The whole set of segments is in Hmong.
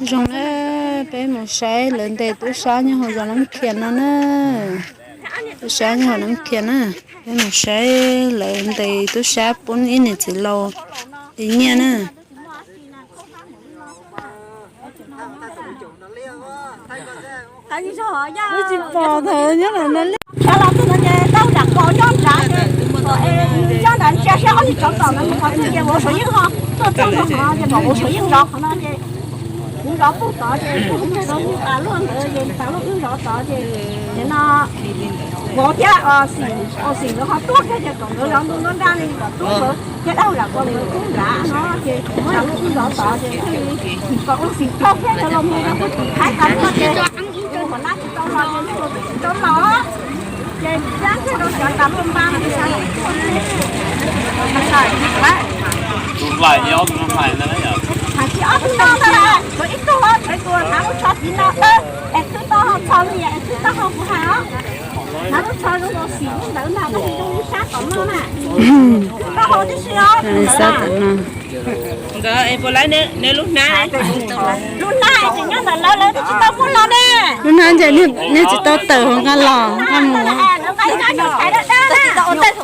Zoo na, peb mus saib lawv ntes tub sab nyob hauv zos Nab Khias no na. Tub sab nyob hauv Nab Khias na. Peb mus saib lawv ntes tub sab pub ib niam txiv laus li nyiaj na. Tsis pom ntawd nyob ntawd no li. Sawv los txog no ces tau nram qos nyob nrad ces, nyob nrad ntsia saib ob tug tsov tom no, qhov twg ces vauv Suav Yeej ho tuaj txog no, ces kom vauv Suav Yeej zov qhov no ces kuv zov puag tod ces puag ntawd tas luaj ntawd ces tas luaj wb zov tod ces, ces no vauv thiab Xim nkawd ho tuaj kiag ces kom nkawd zov ntu nruab nrab li kom tub nkawd thiab dab laug zam ko nkawd tub nrad no ces tas luaj wb zov tod ces thiaj li kom ua Xim tau thiab cov laus mus rau puag tim Thaib tas luaj ces ua kom nab tsis tau los ces tsis tau los ces yab kiag rau cov tas luaj npab no. Hais tsis ob tug no ntag, tsuas ib tug os, txhais tus hnav lub tsho tiv no es twb tau hau txho li es twb tau hau kuv hais os. Hnav lub tsho zoo nkaus Xim lub ntawd ntag, tab sis zoo li sab tom no na. Twb tau hau tib si os. Nkawd puas laib neb lub hnab? Lub hnab tseem nyob ntawm lawv, lawv twb tsis tau muab los ne. Lub hnab ntshe nej tsis tau tawm hauv nqaj los nqaj mus. Ncaj peb cov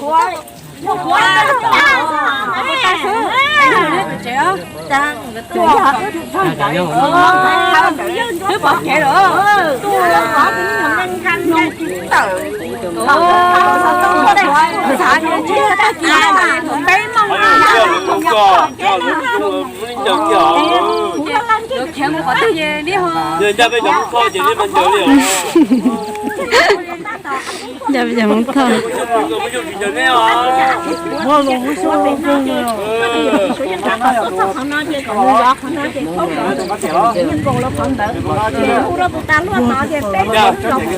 Hmoob Thoj ces nej mas ncaws li os.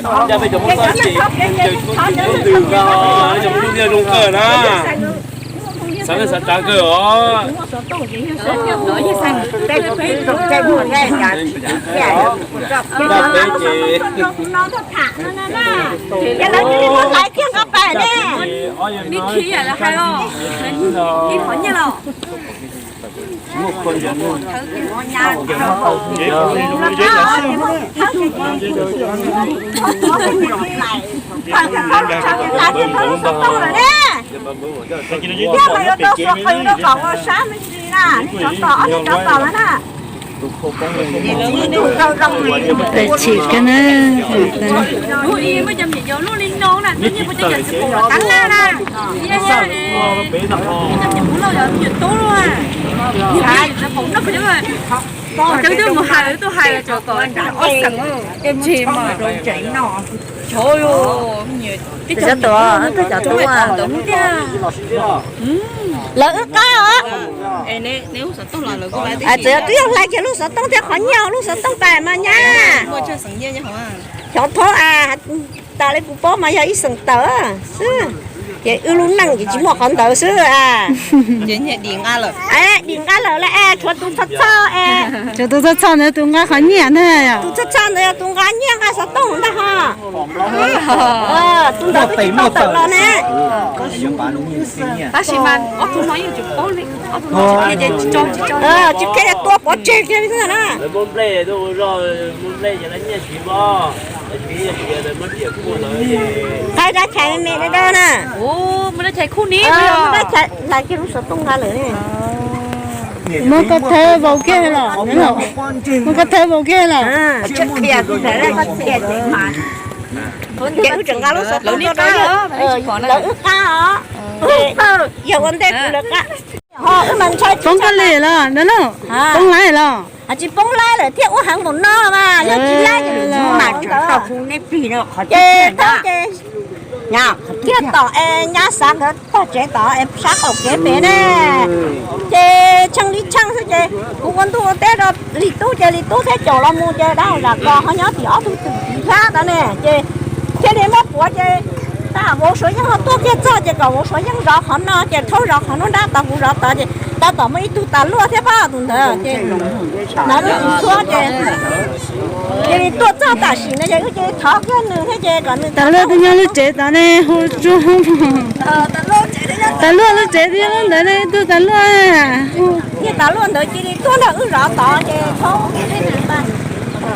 Ncaj peb cov Hmoob Thoj. Ncaj peb cov Hmoob Thoj ces ncaws tib tug ntws nkaus, cov Hmoob Thoj zoo kawg na. Xav neej xav tsav kawg os. Peb ces Peb chim kawg na. Lub ib muaj cov me nyuam loj li no na, tus nyuag puas cov nyuam txiv pum tab laj na. Cov me nyuam hmoob lauj, cov me nyuam tub lauj, cov twb mus hais, twb tuaj hais los tseem kom ob xeem, tej ntsis mas. Cov me nyuam, cov tub, cov tub tiag. Lawv wb qab os. Txawm yog twb yog hlais kiag lub xov tooj thiab qhov nyiaj hauv lub xov tooj pais mas nyab. Xyov thaub, tas li kuv paub mas yog ib xeem tawm xwb. Ces wb lub neej ces tsis muaj qhov ntawd xwb. Dim nqa lawm, dim nqa lawm, tshuav tus txho txho, tshuav tus txho txho ntawd tus nqa qhov nyiaj ntag. Tus txho txho ntawd yog tus nqa nyiaj nqa xov tooj ntag ho. Tus ntawd twb tsis tau tawm los ne. Tab sis mas ob tug no yeej tsis paub li, ob tug no tsis qhia ces tsis tso, tsis tso, tsis qhia ces tua pov tseg kiag li xwb na. Qab dab chais me me dawb dawb na. Muaj dab chais khub ni, muaj dab chais hlais kiag lub xov tooj nqa lawm ne. Muab koj thawb vau kiag los, muab koj thawb vau kiag los. Ces wb tseem nqa lub xov tooj rau lawv wb qab os. Yog ua ntej kuv lawv qab. Poob koj li los, poob laib los? Tsis poob laib lawm thiab, ua heev npaum no mas yog tsis laib ces mam tau plig no. Ces thaub ces thiaj tom es nyab xav nkawd tog tsev tom es sab qaum kev pem ne. Ces tshee li tshee xwb ces kuv ua ntuj ua teb rau Lis Tub ces Lis Tub thiaj caum los mus ces dab zam kos ho nyob tim ob tug twm tiv hlab tod ne. Ces thiaj li muab puav ces tab vauv Suav Yeej ho tuaj kiag txog ces kom vauv Suav Yeej zov qhov no ces thaub zov qhov nruab nrab tod, kuv zov tod ces tab tom muaj ib tug tas luaj thiab pab tus ntawd ces hnav lub txhuab ces cia li tuaj txog tam sim no ces wb cia li thov kiag nws thiab ces kom nws tas luaj twb nyob lub tsev tod ne, hu tsuag. Tas luaj lub tsev twb nyob lub ntawd ne, ib tug tas luaj. Niag tas luaj ntawd cia li tuaj nrog wb zov tod ces thaub thiaj li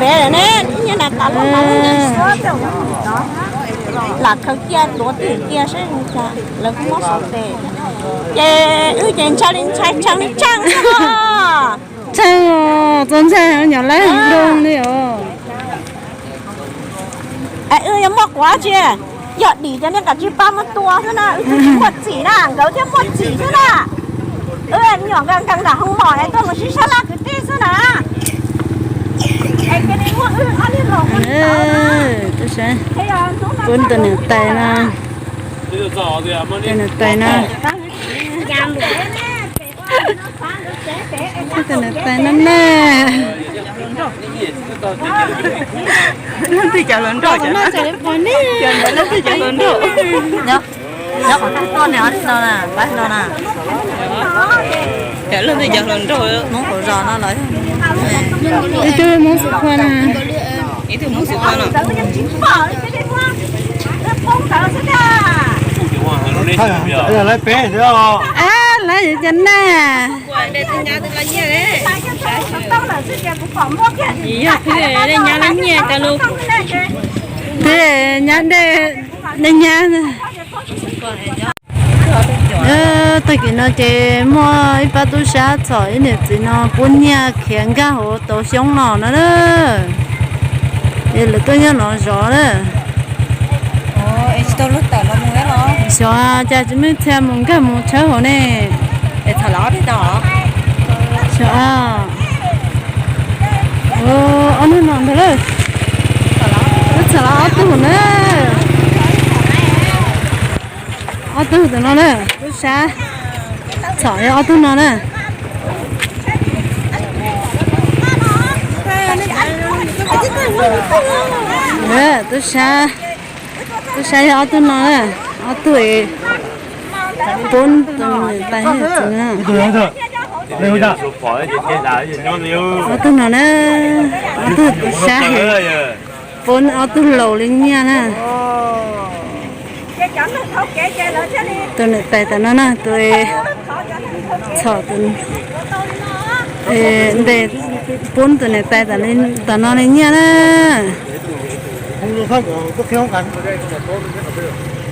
Pem lawm ne, ib nyuag nas tas loj mas lub ntsej siab, lam khaws cia tuav twj ywm cia saib zoo cas, lawv kuj muab sau tes. Ces wb ces ntshai li ntshai, tsheej li tsheej xwb os. Tsheej os, txaus ntshai nyuam lab nploog li os. Es wb yuav muaj quav tsi, yog dim cov niag kav tsij pab muab tua xwb na, wb twb tsis muaj txim na, nkawd thiaj muaj txim xwb na. Wb me nyuam nkees nkees nram hoo mom es tuaj mus sib sab laj kwv tij xwb na. Es cia li muab wb ob niag los ua li ntawd na. Pub tus niam tais no, tus niam tais no. Tus niam tais no na. Leej twg cov hluas nraug, leej twg cov hluas nraug. Nyob qhov twg tuaj ne, no na, pab no na. Leej twg cov hluas nraug, Hmoob hauv zos no los. Ib tug Hmoob Xus Phua na. Ib tug Hmoob Xus Phua no. Lawv peb xwb os. Ab, lawv yuav cov naj. Yog twb nyab lub nyiaj cov lus. Twb nyab dej, dej nyab. Tag kis no ces muaj ib pab tub sab txhom ib niam txiv no pub nyiaj khiav nkag hauv tau xyoob no no na. Es lawv tuaj nyob no zov na. Xyov cas tsis muaj txhia mus nkag mus tshawb hauv ne. Xyov, ob hnub no ntag lawm. Txhom los ob tug na. Ob tug tus no na, tub sab txhom yog ob tug no na. Tub sab, tub sab yog ob tug no na, ob tug pub tus niam tais. Ob tug no na, ob tug tub sab pub ob tug laus li nyiaj na. Tus niam tais tam no na, tus txhom tus ntes pub tus niam tais tam no li nyiaj na.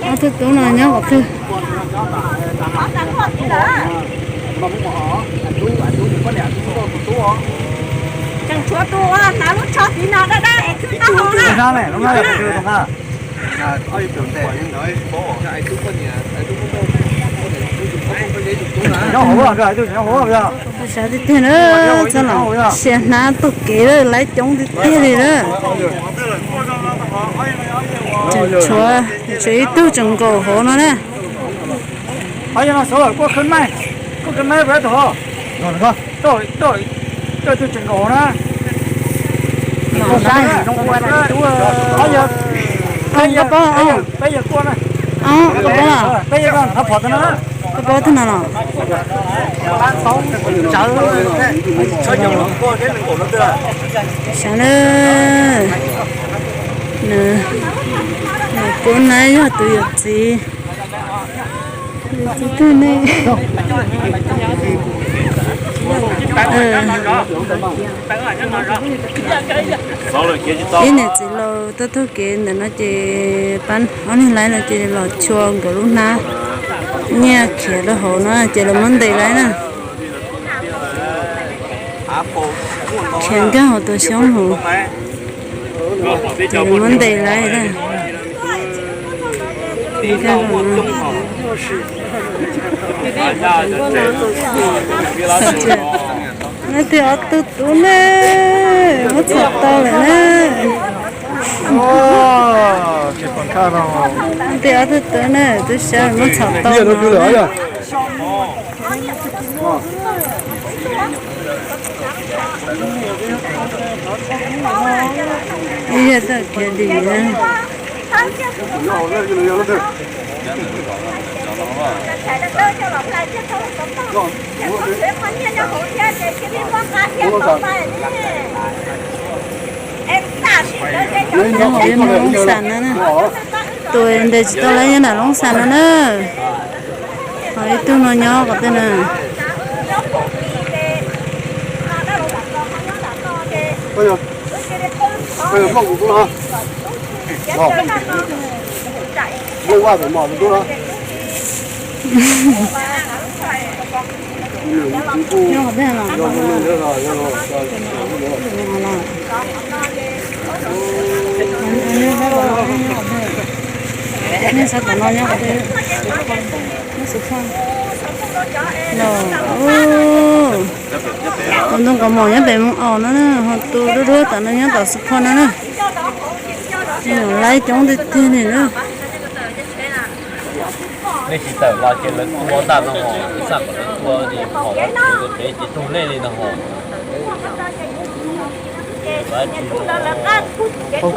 Ob tug tub no nyob qhov twg? Tseem tshuav tus hnav lub tsho tiv no dab dab es khwb taub hau na. Xav tiag tiag na, txoj no sia hnab taug kev lawm, lawv coob tiag tiag li na. Tseem tshuav, tshuav ib tug tseem nkaum hauv no na. Koj paub tug no los? Sav na, nws kuv na yog tus yawm txiv. Yawm txiv twg ne? Ib niam txiv laus tuaj taug kev ntawm no ces pab ob niag laib no ces los chua nkawd lub hnab nyiaj khiav rau hauv no ces lawv muab ntes laib na. Khiav nkag hauv tus xyoob hauv ces lawv muab ntes laib na. Leej twg ob tug tub ne, muab txhom tau lawm na. Leej twg ob tug tub ne, tub sab muab txhom tau no na. Ib yam txawj khiav dim na. Nyob hauv ib lub loob xas no na, tus ntes tsis tau laib nyob nram loob xas no na. Ho ib tug no nyob qhov twg na? Moj kuv tub no. Moj vaj pem mom tus tub no. Nyob qhov twg los? Nej sab tom no nyob qhov twg? Nyob Xus Phoj no. Tus ntoo kaus mom nyob pem Moos Aus no na, ho tus duab duab tom no nyob tom Xus Phoj no na. Laib coob tiag tiag li na. Nej tsis tawm los ces lawv tua tag no, xaj kom lawv tua ces phom lawv tsis tua pem ces raug lej li no ho. Lawv tsis tua, paub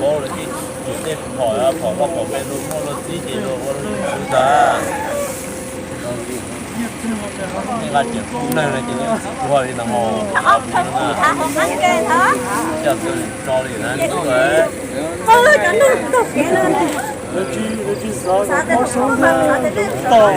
lawv tib txhim tej phom, phom vaj phom me luag muaj luag txib ces luag ua luag txib tas. Nej nqa ciam pub neeg no ces nej txim tuag li no ho. Coj txawj tso li na. Tau.